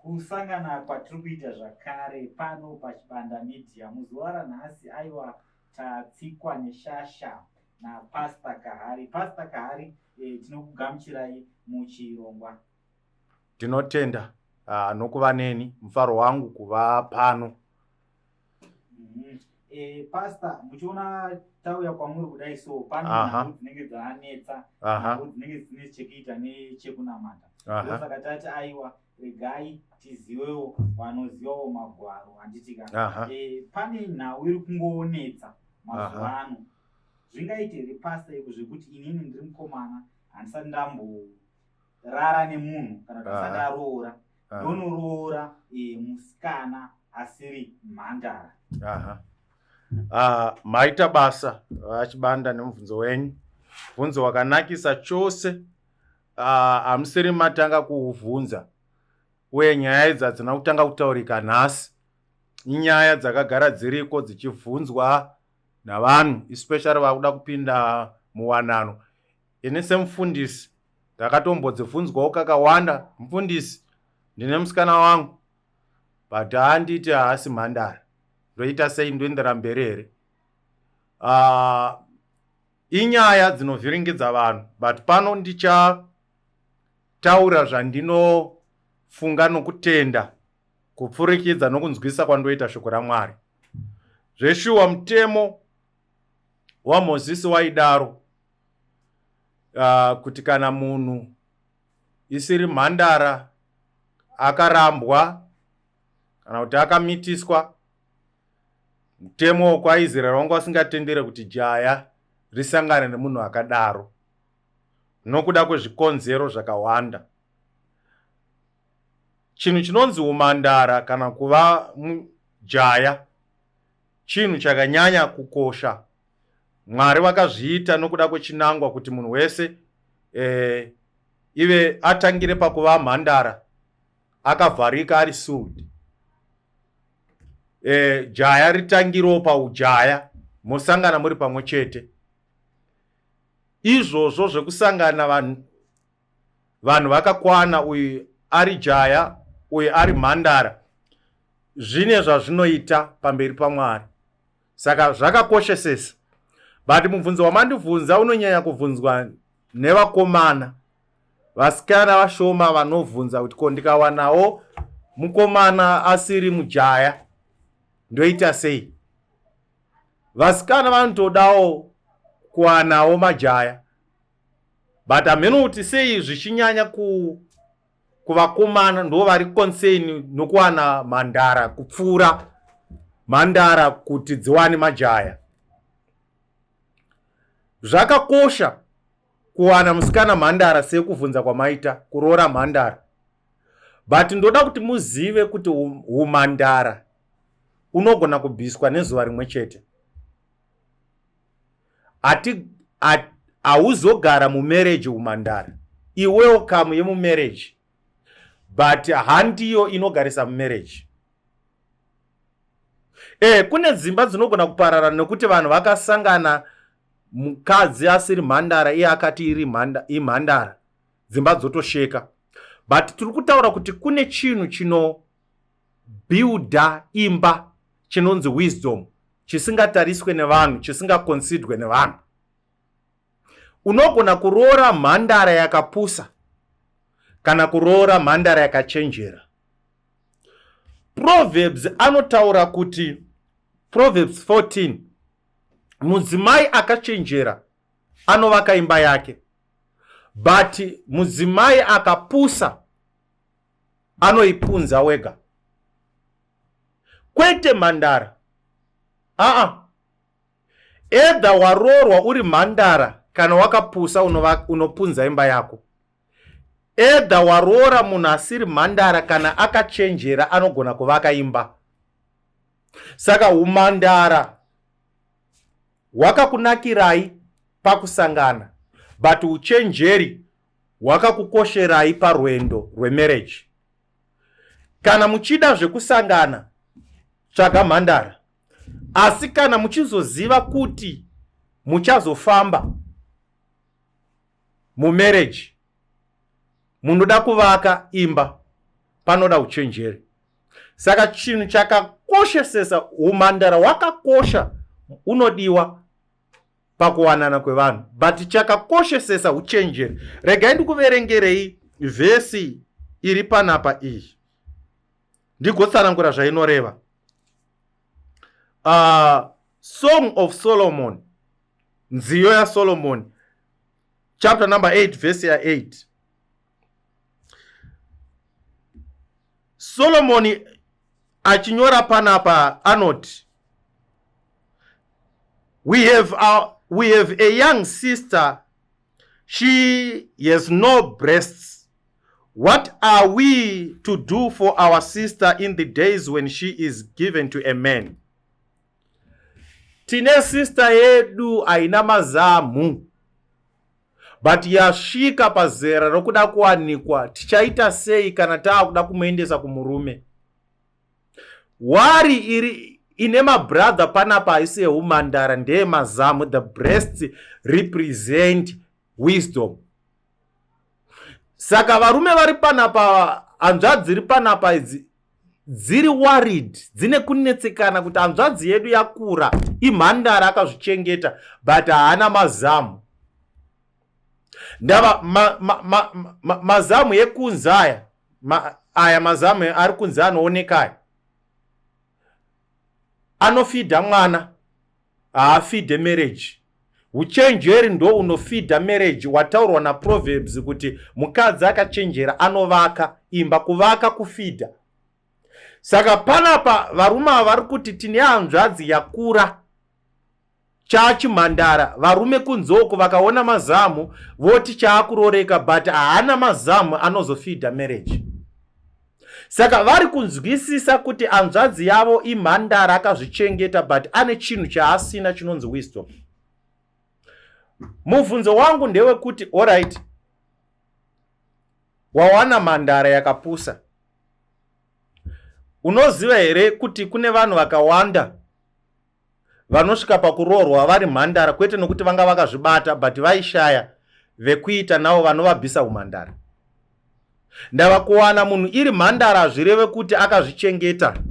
Kusangana kwatiri kuita zvakare pano paChibanda Media muzuva ranhasi, aiwa, tatsikwa neshasha naPastor Kahari. Pastor Kahari, tinokugamuchirai muchirongwa. Tinotenda nokuva neni, mufaro wangu kuva pano. Pastor, muchiona tauya kwamuri kudai, so pane nhau dzinenge dzanetsa, nhau dzinenge dzine chekuita nechekunamata. Ndosaka tati aiwa, regai tizivewo vanozivawo magwaro, handitika? Pane nhau iri kungonetsa mazuva ano. Zvingaite here, Pastor, iko zvekuti inini ndiri mukomana, handisati ndamborara nemunhu kana kuti asati aroora, ndonoroora musikana asiri mhandara? Aha. Maita basa, VaChibanda, nemubvunzo wenyu, bvunzo wakanakisa chose. Hamusiri matanga kuubvunza, uye nyaya idzi hadzina kutanga kutaurika nhasi. Inyaya dzakagara dziriko dzichibvunzwa navanhu, especially vakuda kupinda muwanano. Ini semufundisi ndakatombodzibvunzwawo kakawanda: "Mufundisi, ndine musikana wangu, but handiti haasi mhandara, ndoita sei? Ndoendera mberi here?" Inyaya dzinovhiringidza vanhu, but pano ndichataura zvandinofunga nokutenda kupfurikidza nokunzwisa kwandoita shoko raMwari. Zveshuwa, mutemo waMozisi waidaro kuti kana munhu isiri mhandara akarambwa kana kuti akamitiswa, mutemo wokwaIsraeri wanga usingatendere kuti jaya risangane nemunhu akadaro nokuda kwezvikonzero zvakawanda. Chinhu chinonzi umandara kana kuva mujaya chinhu chakanyanya kukosha. Mwari vakazviita nokuda kwechinangwa kuti munhu wese ive atangire pakuva mhandara akavharika, ari sealed, jaya ritangirewo paujaya, mosangana muri pamwe chete. Izvozvo zvekusangana vanhu vakakwana, uyu ari jaya, uyu ari mhandara, zvine zvazvinoita pamberi paMwari, saka zvakakoshesesa. But mubvunzo wamandibvunza unonyanya kubvunzwa nevakomana. Vasikana vashoma vanovhunza kuti, "Ko ndikawanawo mukomana asiri mujaya, ndoita sei?" Vasikana vanotodawo kuwanawo majaya, but hameno kuti sei zvichinyanya kuvakomana. Ndo vari concern nokuwana mhandara kupfuura mhandara kuti dziwane majaya. Zvakakosha kuwana musikana mhandara sekuvhunza kwamaita, kuroora mhandara, but ndoda kuti muzive kuti umhandara unogona kubviswa nezuva rimwe chete. Ati hauzogara mumarriage umhandara. Iwelcome yemumarriage, but handiyo inogarisa mumarriage. Kune dzimba dzinogona kuparara nekuti vanhu vakasangana, mukadzi asiri mhandara, iye akati iri imhandara, dzimba dzotosheka. But tiri kutaura kuti kune chinhu chinobuilda imba chinonzi wisdom, chisingatariswe nevanhu, chisingaconsiderwe nevanhu. Unogona kuroora mhandara yakapusa kana kuroora mhandara yakachenjera. Proverbs anotaura kuti, Proverbs 14, mudzimai akachenjera anovaka imba yake, but mudzimai akapusa anoipunza wega. Kwete mhandara, aa, either waroorwa uri mhandara kana wakapusa, unopunza imba yako. Either waroora munhu asiri mhandara kana akachenjera, anogona kuvaka imba. Saka umhandara hwakakunakirai pakusangana, but uchenjeri hwakakukosherai parwendo rwemarriage. Kana muchida zvekusangana, tsvaga mhandara, asi kana muchizoziva kuti muchazofamba mumarriage, munoda kuvaka imba. Panoda uchenjeri. Saka chinhu chakakoshesesa, umhandara hwakakosha, unodiwa pakuwanana kwevanhu, but chakakoshesesa uchenjeri. Regai ndikuverengerei vhesi iri panapa iyi ndigotsanangura zvainoreva. Song of Solomon, nziyo yaSolomon, chapter number 8 vhesi ya8. Solomoni achinyora panapa anoti, We have a young sister, she has no breasts. What are we to do for our sister in the days when she is given to a man?" Tine sister yedu haina mazamu, but yasvika pazera rokuda kuwanikwa. Tichaita sei kana taakuda kumuendesa kumurume? Worry iri ine mabrother panapa haisi yeumandara, ndeyemazamu. The breasts represent wisdom. Saka varume vari panapa, hanzvadzi iri panapa idzi dziri worried, dzine kunetsekana kuti hanzvadzi yedu yakura, imhandara, akazvichengeta, but haana mazamu. Ndava mazamu ma, ma, ma ekunze aya, aya mazamu ari kunze anooneka aya anofidha mwana, haafidhe marriage. Uchenjeri ndo unofidha marriage, wataurwa naProverbs kuti mukadzi akachenjera anovaka imba. Kuvaka kufidha. Saka panapa varume ava vari kuti tine hanzvadzi yakura, chaachimhandara. Varume kunzoko vakaona mazamu voti chaakuroreka, but haana mazamu anozofidha marriage. Saka vari kunzwisisa kuti hanzvadzi yavo imhandara, akazvichengeta, but ane chinhu chaasina chinonzi wisdom. Mubvunzo wangu ndewekuti, alright, wawana mhandara yakapusa. Unoziva here kuti kune vanhu vakawanda vanosvika pakuroorwa vari mhandara, kwete nokuti vanga vakazvibata, but vaishaya vekuita navo vanovabvisa umhandara? Ndava kuwana munhu iri mhandara hazvireve kuti akazvichengeta.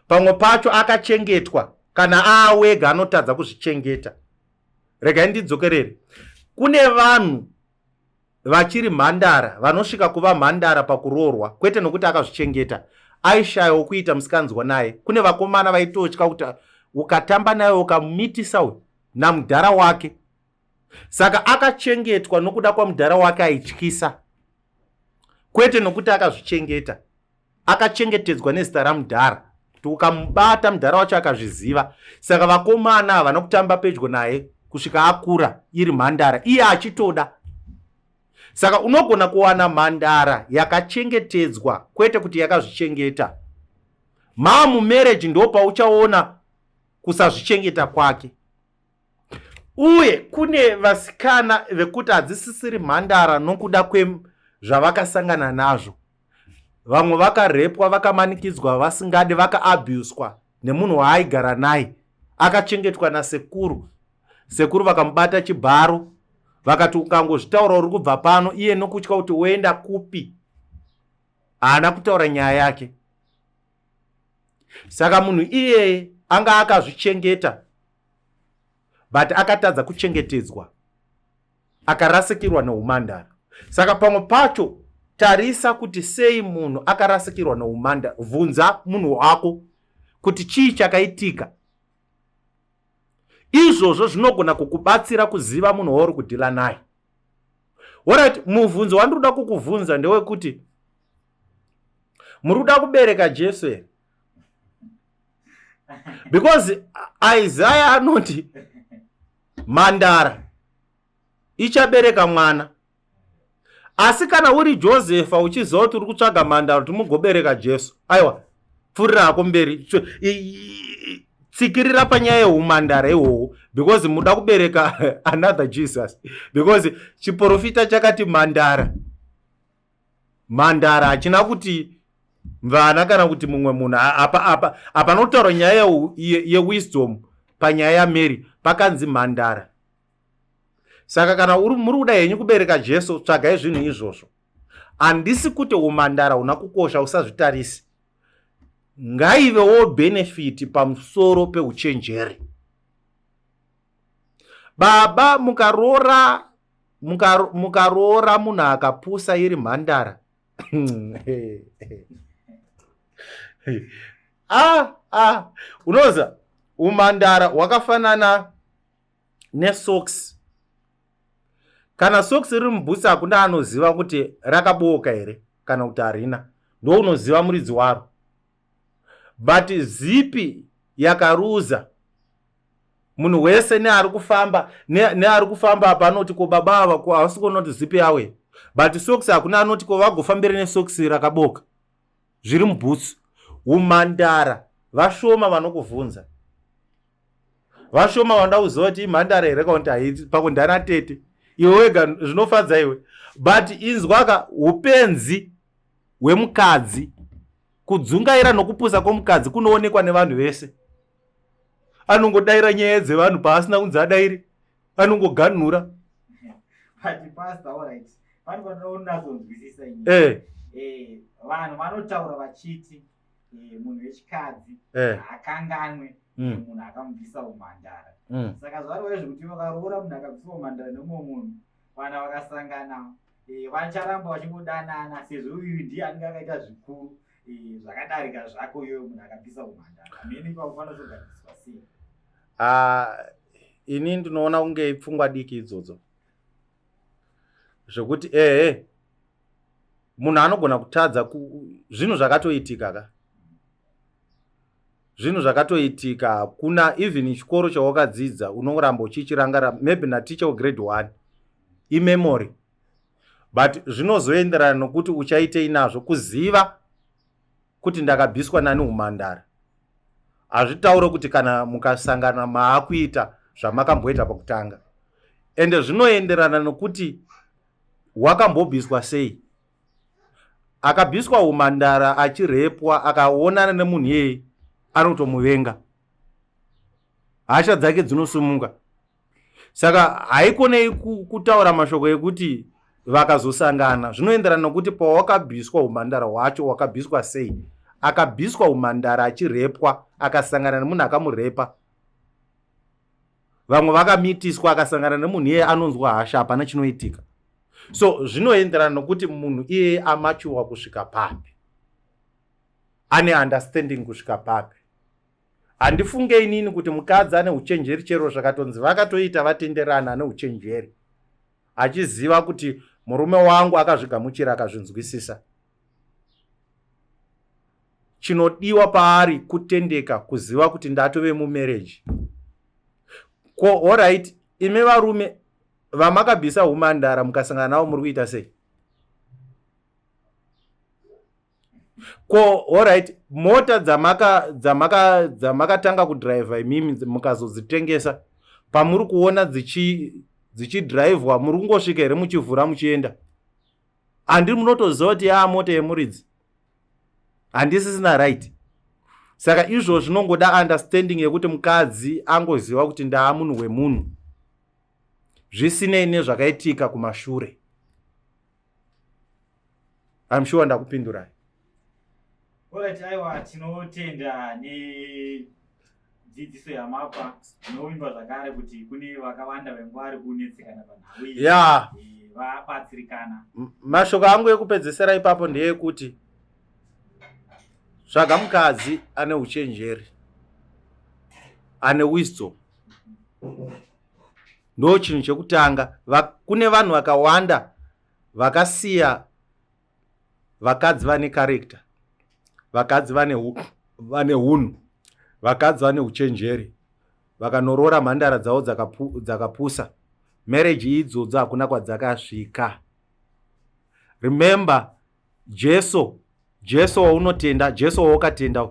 Pamwe pacho akachengetwa, kana aawega anotadza kuzvichengeta. Regai ndidzokerere. Kune vanhu vachiri mhandara vanosvika kuva mhandara pakuroorwa, kwete nokuti akazvichengeta, aishayawo kuita musikanzwa naye. Kune vakomana vaitotya kuti ukatamba naye ukamumitisa uyu namudhara wake. Saka akachengetwa nokuda kwamudhara wake aityisa, kwete nokuti akazvichengeta. Akachengetedzwa nezita ramudhara kuti ukamubata, mudhara wacho akazviziva. Saka vakomana havana kutamba pedyo naye kusvika akura iri mhandara, iye achitoda. Saka unogona kuwana mhandara yakachengetedzwa, kwete kuti yakazvichengeta. Maamumarriage ndo pauchaona kusazvichengeta kwake. Uye kune vasikana vekuti hadzisisiri mhandara nokuda kwezvavakasangana nazvo. Vamwe vakarepwa, vakamanikidzwa vasingadi, vakaabhuswa nemunhu waaigara naye. Akachengetwa nasekuru, sekuru vakamubata chibharo, vakati ukangozvitaura uri kubva pano. Iye nokutya kuti woenda kupi, haana kutaura nyaya yake. Saka munhu iyeye anga akazvichengeta, but akatadza kuchengetedzwa, akarasikirwa neumandara. Saka pamwe pacho tarisa kuti sei munhu akarasikirwa neumandara. Vhunza munhu wako kuti chii chakaitika. Izvozvo zvinogona kukubatsira kuziva munhu wauri kudhila naye. Alright, mubvunzo wandiri kuda kukuvhunza ndewekuti muri kuda kubereka Jesu here? Because Isaiah anoti mhandara ichabereka mwana. Asi kana uri Josefa uchiziva kuti uri kutsvaga mhandara kuti mugobereka Jesu, aiwa, pfurira hako mberi, tsikirira panyaya yeumhandara ihwohwo, because muda kubereka another Jesus, because chiprofita chakati mhandara. Mhandara hachina kuti mvana kana kuti mumwe munhu. Apa apa apanotaura nyaya yewisdom panyaya yaMary pakanzi mhandara. Saka kana uri muri kuda henyu kubereka Jesu, tsvagai zvinhu izvozvo. Handisi kuti umhandara huna kukosha, usazvitarisi. Ngaivewo benefit pamusoro peuchenjeri. Baba, mukaroora mukaroora munhu akapusa iri mhandara, ah, unoza umhandara hwakafanana nesocks. Kana socks riri mubhutsi, hakuna anoziva kuti rakabooka here kana kuti harina, ndo unoziva muridzi waro. But zipi yakaruza, munhu wese neari kufamba apa anoti, "Ko baba ava ko havasi kuona kuti zipi yawe?" But socks, hakuna anoti, "Ko vagofambire nesocks rakaboka zviri mubhutsu?" Umhandara vashoma vanokuvhunza, vashoma vanoda kuziva kuti imhandara here kana kuti haiti. Pamwe ndana tete, iwe wega zvinofadza iwe. But inzwaka, upenzi hwemukadzi, kudzungaira nokupusa kwomukadzi kunoonekwa nevanhu vese. Anongodayira nyaya dzevanhu paasina kunzi adairi, anongoganhura. But pastor, alright, pane panonyatsonzwisisa ini. Vanhu vanotaura vachiti munhu wechikadzi haakanganwe munhu akamubvisa umhandara. Saka zvareva zvekuti vakaroora munhu akabvisa umhandara nemumwe munhu, vana vakasangana, vacharamba vachingodanana, sezvo uyu ndiye anenge akaita zvikuru zvakadarika zvako iyoyo munhu akabvisa umhandara. Hamene ipapo panozogadziriswa sei? Ah, ini ndinoona kunge ipfungwa diki idzodzo, zvekuti ehe, munhu anogona kutadza zvinhu zvakatoitika ka, zvinhu zvakatoitika. Hakuna even chikoro chawakadzidza unoramba uchichirangara, maybe naticha wegrade 1, imemory. But zvinozoenderana nokuti uchaitei nazvo. Kuziva kuti ndakabviswa nani umhandara hazvitaure kuti kana mukasangana maakuita zvamakamboita pakutanga. Ende zvinoenderana nokuti wakambobviswa sei. Akabviswa umhandara achirepwa, akaonana nemunhu iyeye, anotomuvenga, hasha dzake dzinosumuka. Saka haikonei kutaura mashoko ekuti vakazosangana. Zvinoenderana nokuti pawakabviswa umhandara hwacho wakabviswa sei. Akabviswa umhandara achirepwa, akasangana nemunhu akamurepa, vamwe vakamitiswa, akasangana nemunhu iyeye anonzwa hasha, hapana chinoitika. So zvinoenderana nokuti munhu iyeye amachuwa kusvika papi, ane understanding kusvika papi. Handifunge inini kuti mukadzi ane uchenjeri, chero zvakatonzi vakatoita vatenderana, ane uchenjeri achiziva kuti murume wangu akazvigamuchira, akazvinzwisisa. Chinodiwa paari kutendeka, kuziva kuti ndatove mumarriage. Ko alright, imi varume vamakabvisa umandara, mukasangana navo muri kuita sei? Ko alright, mota dzamakatanga kudhiraivha imimi, mukazodzitengesa, pamuri kuona dzichidhiraivhwa, muri kungosvika here muchivhura muchienda? Handi munotoziva kuti yaa mota yemuridzi, handisisina right? Saka izvo zvinongoda understanding yekuti mukadzi angoziva kuti ndaa munhu wemunhu, zvisinei nezvakaitika kumashure. I'm sure ndakupindurai. Alright, aiwa, tinotenda nedzidziso yamapa. Tinovimba zvakare kuti kune vakawanda venguva vari kunetsekana panhau iyi vabatsirikana. Mashoko angu ekupedzesera ipapo ndeyekuti tsvaga mukadzi ane uchenjeri, ane wisdom, ndo chinhu chekutanga. Kune vanhu vakawanda vakasiya vakadzi vane character, vakadzi vane unhu, vakadzi vane uchenjeri, vakanoroora mhandara dzavo dzakapusa. Marriage idzodzo hakuna kwadzakasvika. Remember Jesu, Jesu waunotenda, Jesu wawakatenda,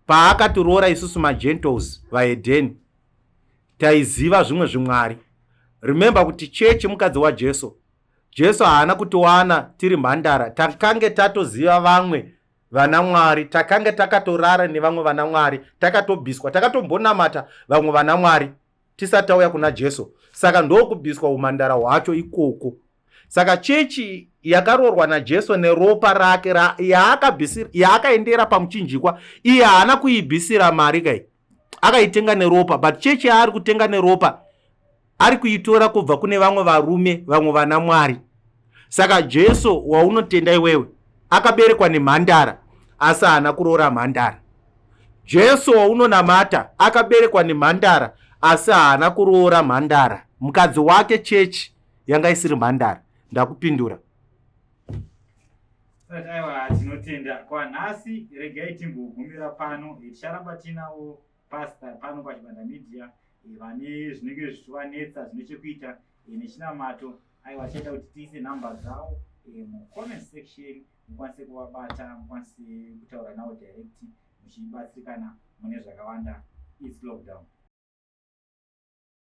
paakatiroora isusu magentles, vahedheni, taiziva zvimwe zvimwari. Remember kuti chechi mukadzi waJesu. Jesu haana kutiwana tiri mhandara, takange tatoziva vamwe vana mwari, takange takatorara nevamwe vana mwari, takatobviswa, takatombonamata vamwe vana mwari tisati tauya kuna Jesu. Saka ndokubviswa umhandara hwacho ikoko. Saka chechi yakaroorwa naJesu neropa rake yaakaendera pamuchinjikwa, iye haana kuibvisira mari kai, akaitenga neropa. But chechi yaari kutenga neropa ari kuitora kubva kune vamwe varume, vamwe vana Mwari. Saka Jesu waunotenda iwewe akaberekwa nemhandara, asi haana kuroora mhandara. Jesu waunonamata akaberekwa nemhandara, asi haana kuroora mhandara. Mukadzi wake chechi yanga isiri mhandara. Ndakupindura. Aiwa, tinotenda kwanhasi. Regai timbogumira pano. Ticharamba tinawo Pastor pano paChibanda Media vane zvinenge zvichivanetsa zvine chekuita nechinamato. Aiwa, tichaita kuti tiise nhamba dzavo mucomment section, mukwanise kuvabata, mukwanise kutaura navo direct, muchibatsirikana mune zvakawanda. Its lockdown.